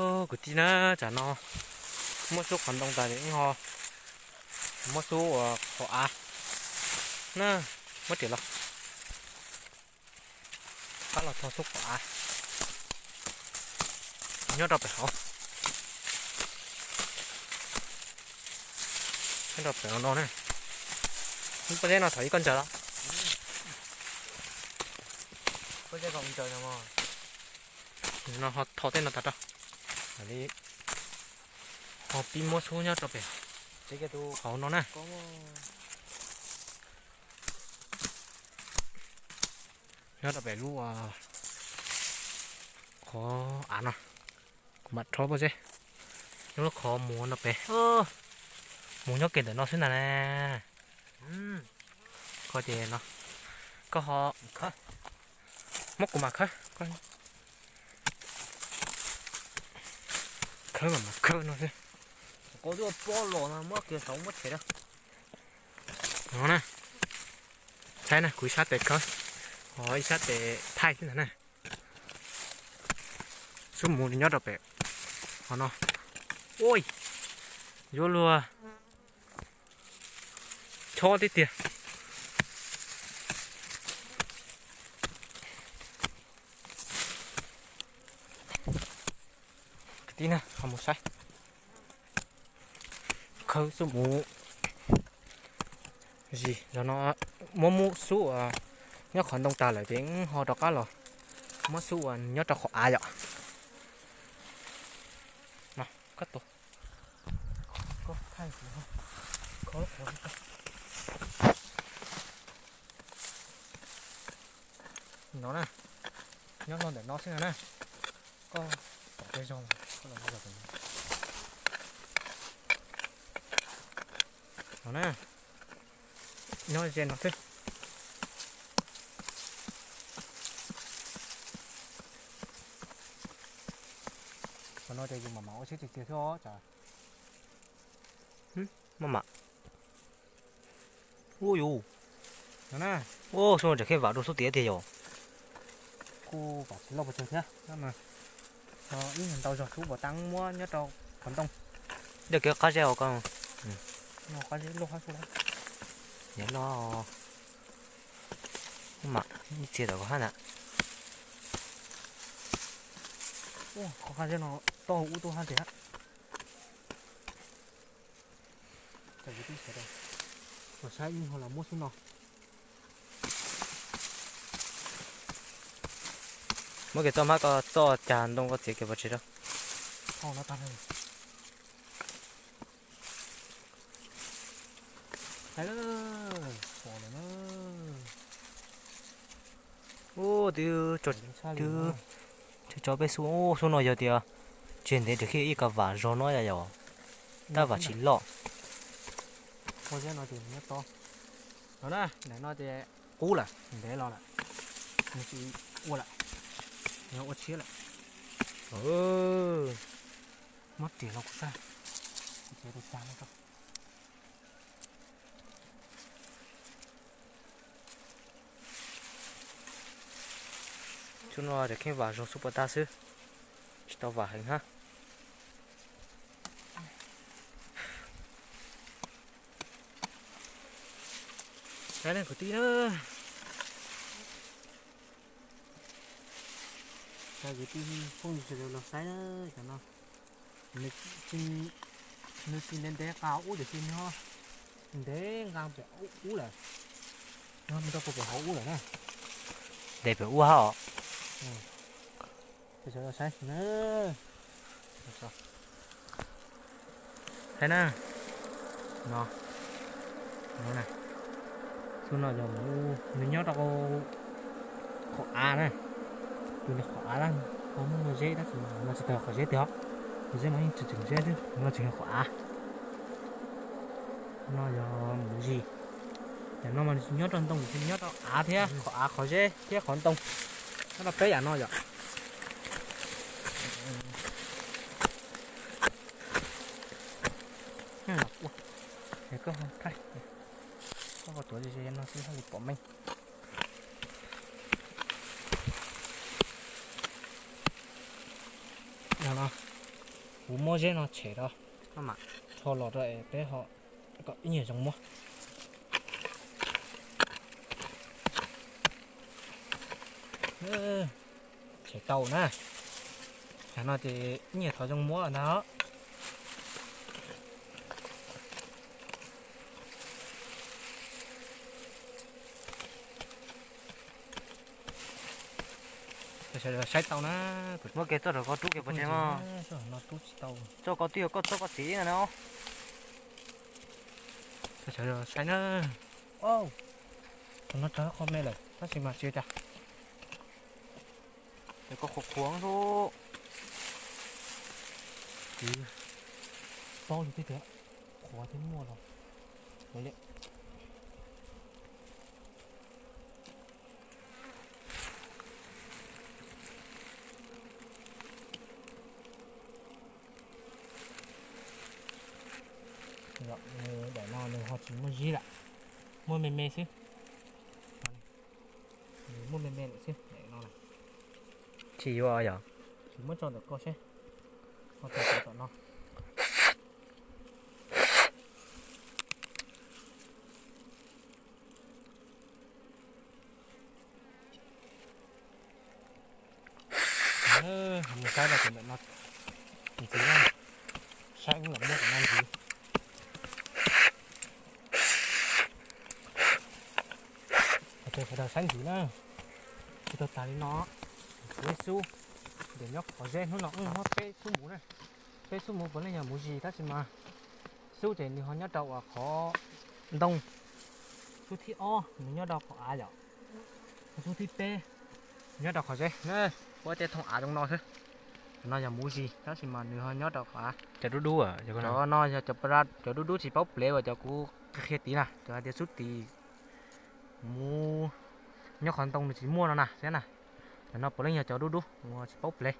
Kwv tij na, tsam no muab xub qhov ntoo tas ces ho muab xub qhov av na, muab riam los. Pab los tho xub qhov av nyob rau pem hauv, nyob rau pem no na. Pob zeb no thaum ib koj ntsaws los, no ho tho tej no tas rau. Ho pib muab xub nyob rau pem hauv no na. Nyob rau pem lub qhov av no, kuv mam rho pob zeb. Nyob lub qhov mus no pem, mus nyob kiag ntawm no xwb ntag na. Koj ces no, koj ho muab kuv mam khawb, khawb mam khawb no xwb. Pob los no muab kiag saud muab tshem rau. No na, saib na, kuv ib sab tes khawb, ho ib sab tes thaij xwb ntag na. Xub mus nyob rau pem qhov no. Ui, yuav luag chob tib tiag. Kwv tij na, ho mus saib, khawb xub mus zis los no, muab muab xub nyob qhov ntoo tas lawm ces ho rov qab los muab xub uas nyob rau qhov av yom. No na, nyob hlo ntawm no xwb no na. Koj pom tej zog, koj los zog no na, nyob ze no xwb. Qhov no ces yus mam mam ua siab tiag tiag xwb os tsam. Maj mam. Ua yus, ua xub no tseem kheej vam rau xub tiag tiag yom. Kuj vam tsis loj pes tsawg thiab, ib ntau zog xub puas ta muab nyob rau qhov ntoo. Dej kev qab zeb os koj. Qab zeb loj, loj, ib txhia tom koj hab ntag. Qhov qab zeb no toj ub tub hab tiag. Saib ib ho los muab xub no. Muab kiag txoj hmab koj txoj cag ntoo koj txiav kiag pov tseg rau. Ub, twb tso peb xub, xub no yog tias tseg ntev tseem kheej ib kav vam zog no yom, tab vam tsis loj. Qub lawm, ntev los lawm, nws tsis ua lawm, nws ua tshiab lawm. Muab riam los kuv tag, kuv txiav tus tag no rau. Xub no tseem kheej vam zog xub puas tag xwb, tsis tau vam heev hab. Saib nej kwv tij na, cov kwv tij phooj ywg sawv daws los saib na, cov no nws tsis ntev ntev nqa ub tiam sis nws ntev nqa pem ub lawm, nws rau puag pem hauv ub lawm na. Ntev pem ub hab os. Saib na, no, xub no yog nws nyob rau qhov av na, tus nws qhov av lawm, ho muaj zeb tab sis no tsis tau qhov zeb tiag os, qhov zeb mas yeej tseem tseem zeb xwb, no tseem yog qhov av. No yog mus zis, cov no mas nyob rau ntoo, nyob rau av thiab qhov av qhov zeb thiab qhov ntoo, nyob rau peb yam no yom. Koj tuav ze ze no xwb thiaj li pom meej. No, Kuv muab zeb no tshem rau, rho los rau es peb ho kom ib nyuag zoo muab. Tshem tau na. Yog no ces ib nyuag thov zoo muab ntag. Sawv daws saib tau na. Muab kiag txoj rau koj rub kiag pov tseg mog. Txoj koj twb yog koj txoj koj txiv no na. Sawv daws saib na. Tus no raug qhov me lawm tab sis mas tsis ua cas. Ces koj qhuav qhuav xwb. Tsis paub li thiab tias qhuav thiab muaj los. Daim no nws ho tsis muaj zib lawm, muaj me me xwb. Nws muaj me me lawm xwb daim no. Tsis yuav yog? Tsis muab tso ntawm ko seb. Ho tso tom no. Mus saib rau tus ntawm no ntxiv na. Saib ub los muab tom no ntxiv. Sawv daws saib ntxiv na. Tsis tau tas li no, kuv ib xub, ces nyob qhov zeb hnub no wb muab peb xub muv na. Peb xub muv puav leej yog muv zis tab sis mas xub ces nws ho nyob rau uas qhov ntoo. Xub thib ob nws nyob rau qhov av yom. Xub thib peb nyob rau qhov zeb. Ua tej thooj av zoo no xwb. Cov no yog muv zis tab sis mas nws ho nyob rau qhov av. Cov dub dub, cov no yog cov dub dub tsis paub plev uas cov kuv qhia tid na, cov hais tias xub tim muv nyob qhov ntoo nws tsis muaj no na thiab na. Cov no puav leej yog cov dub dub uas tsis paub plev,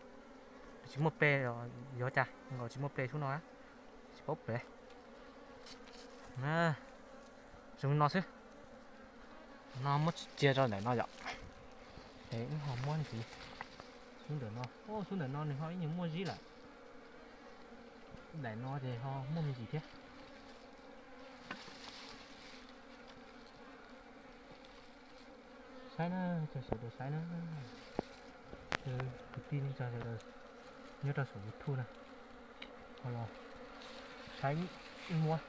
nws tsis muaj ple, yog cas nkaus tsis muaj ple xub no, tsis paub plev. Zoo li no xwb. No muab cia rau ntawm no yom. Es wb ho muab ntxiv. Xub ntawm no, xub ntawm no nws ho ib nyuag muaj zib lawm. Daim no ces ho muaj me ntsis thiab. Saib na, tso sawv daws saib na. Kwv tij neej tsa sawv daws nyob rau saum YouTube na, ho los saib muab.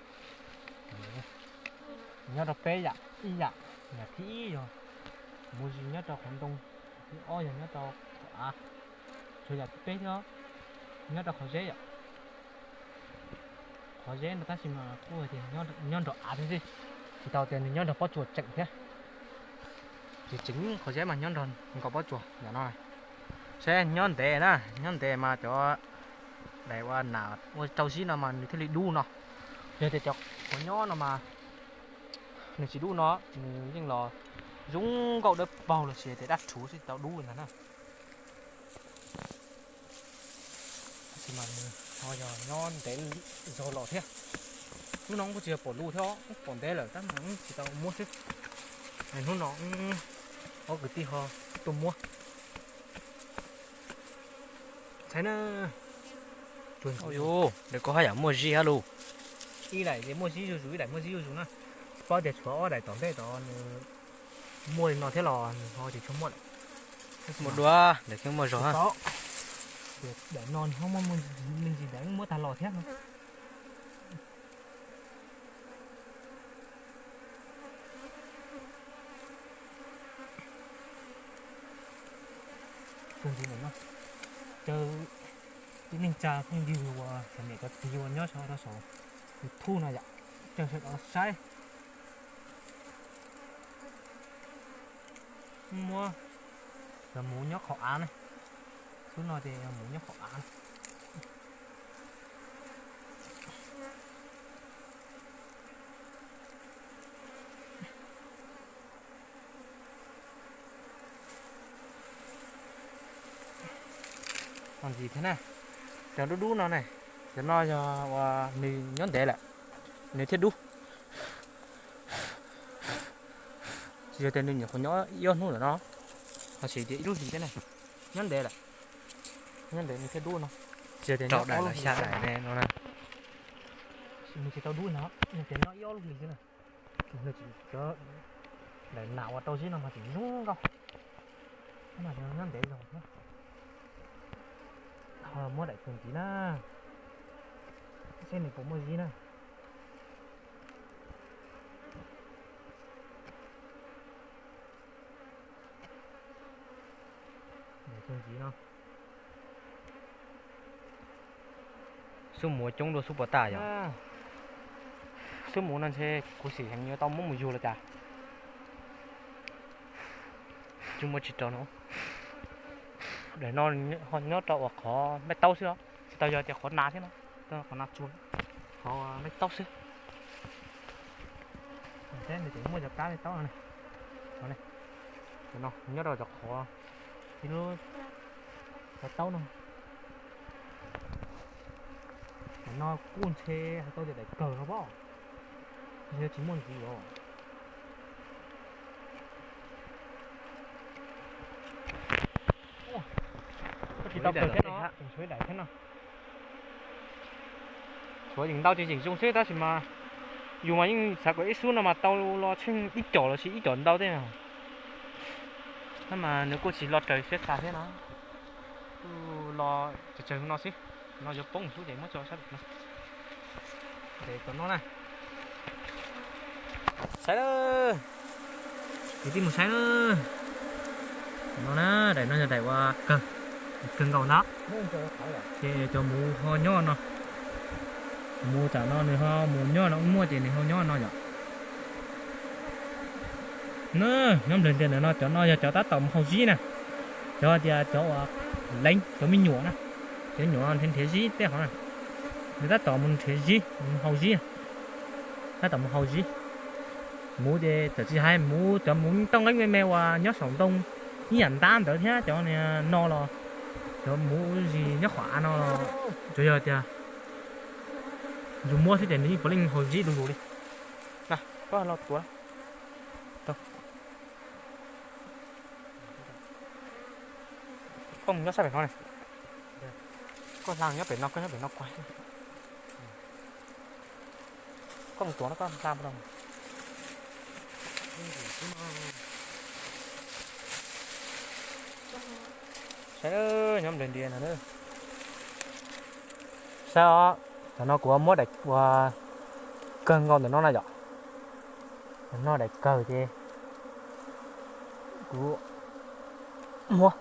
Nyob rau peb yam, ib yam, yam thib ib yog muv zis nyob rau qhov ntoo, thib ob yog nyob rau qhov av, tshuav yam thib peb thiab nyob rau qhov zeb yom. Qhov zeb no tab sis mas kuj hais tias nyob nrog av thiab xwb, tsis tau tias nws nyob nrog pob tsuas tseem thiab. Tsis tseem, qhov zeb mas nyob nrog nkaus pob tsuas yom no. Saib nyob ntev na, nyob ntev mas cov daim ua nam ua rau zib no mas nws thiaj li dub no. Yog tias cov qhuav nyob no mas nws tsis dub no, nws yeej los zoo nkauj dawb paug los sis tias dab rhuv xwb tsis tau dub ntag na. Tab sis mas nws ho yog nyob ntev zog los thiab. Hnub no kuj tsis yog pom lus thiab, pom ntev lawm tab mas tsis tau muab xwb. Hnub no ob kwv tij ho tuaj muab. Saib na. Ua, koj haj yam muaj zib hab lus. Ib daim muaj zib zuj zus, ib daim muaj zib zuj zus na. Tsis paub tias tshuav ob daim tom ntej tod nws muaj li no thiab los nws ho tsis tshua muaj lawm. Muaj dua, daim no nws ho muaj me ntsis ntawd muab tag los thiab no. Txog ntxiv ntawm no, caw tib neeg tsa phooj ywg uas cov niam cov txiv uas nyob rau saum YouTube no yom, caw sawv daws saib. Muab cov muv nyob qhov av ne, xub no ces yog muv nyob qhov av na. Ntxiv thiab na, cov dub dub no ne, cov no yog uas nws nyob ntev lawm, nws thiaj dub. Tsis yog tias nws nyuam qhuav nyob ib ob hnub lawm no, ho tsis tias ib lub hlis thiab ne, nyob ntev lawm, nyob ntev nws thiaj dub no. Rau daim los xya daim ne no na. Nws tsis tau dub no, nws ces no ib ob lub hlis xwb na. Nws tsis, cov daim nas uas rau zib no mas tseem zoo nkauj. Mas nyob ntev zog thiab. Ho muab daim kawg ntxiv na, seb nws puas muaj zib na. Daim kawg ntxiv no. Xub muv coob dua xub puas tag yom? Xub muv no ntshe kuv xim heev yuav tau muab mus yug los cas. Tsis muaj tsis rau no. Daim no ho nyob rau uas qhov npaj taub xwb os, tsis tau yog tias qhov nas thiab no, qhov nas tsuag, qhov npaj taub xwb. Saib nws tseem muaj cov kab npaj taub no ne. Cov no nyob rau cov qhov, ib lub, cov taub no. Daim no kuj ntshe hais tau tias daim kawg no pob, ntshe tsis muaj ntxiv os. Tsis tau kawg thiab no, tseem tshuav ib daim thiab no. Tshuav yeej ntau ces yeej zoo xwb tab sis mas yus mas yeej xav kom ib xub no mas tau los tsheej ib com los sis ib com ntau tej. Tab mas nws kuj tsis los raws siab xav thiab no. Kuj los tsawg tsawg no xwb. No yuav poob xwb ces muab tso sab no. Ces cov no na. Saib, kwv tij mus saib na. No na, daim no yog daim uas kawg, daim kawg nkaus ntag. Ces cov muv ho nyob no. Muv tam no nws ho mus nyob no, muaj ces nws ho nyob no yom. Na, nyob nplawg ntias ntawm no, cov no yog cov tab tom mus haus zib na. Cov tias cov uas leev, cov me nyuam na, cov nyuam nrhiav nrhiav zib tej hov na, nws tab tom mus nrhiav zib, mus haus zib, tab tom mus haus zib. Muv ces txawm tsis hais muv, cov muv tooj nqeeb me me uas nyob saum ntoo ib yam ntab ntawd thiab cov no los, cov muv zis nyob qhov av no los, tsuas yog tias yus muab xwb ces nws yeej puav leej haus zib du lug li. Na, koj los tuav. Koj mus nyob sab pem no ne. Koj hla nyob pem no, koj nyob pem no kuv. Koj mus tuav no koj hla mus rau. Saib nyob nplawg ntias no. Saib os, tam no kuv muab daim uas kawg nkaus ntawm no na yom. Tam no daim kawg ces kuv muab.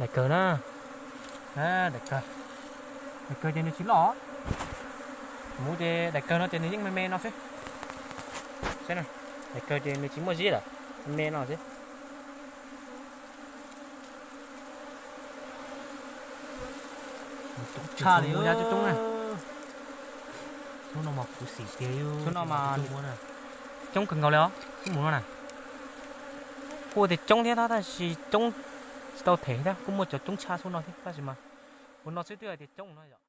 Daim kawg na, daim kawg, daim kawg ces nws tsis loj. Muv ces daim kawg no ces nws yeej me me no xwb. Saib na, daim kawg ces nws tsis muaj zib lawm, me me no xwb. Tshaj li, coob coob na. Xub no mas kuv xim tiag, xub no mas coob kawg nkaus li os, xub muv no na. Kuj tias coob thiab tab sis coob tsis tau them thiab, kuj muaj cov coob tshaj xub no thiab tab sis mas kuv no xwb twb hais tias coob no yom.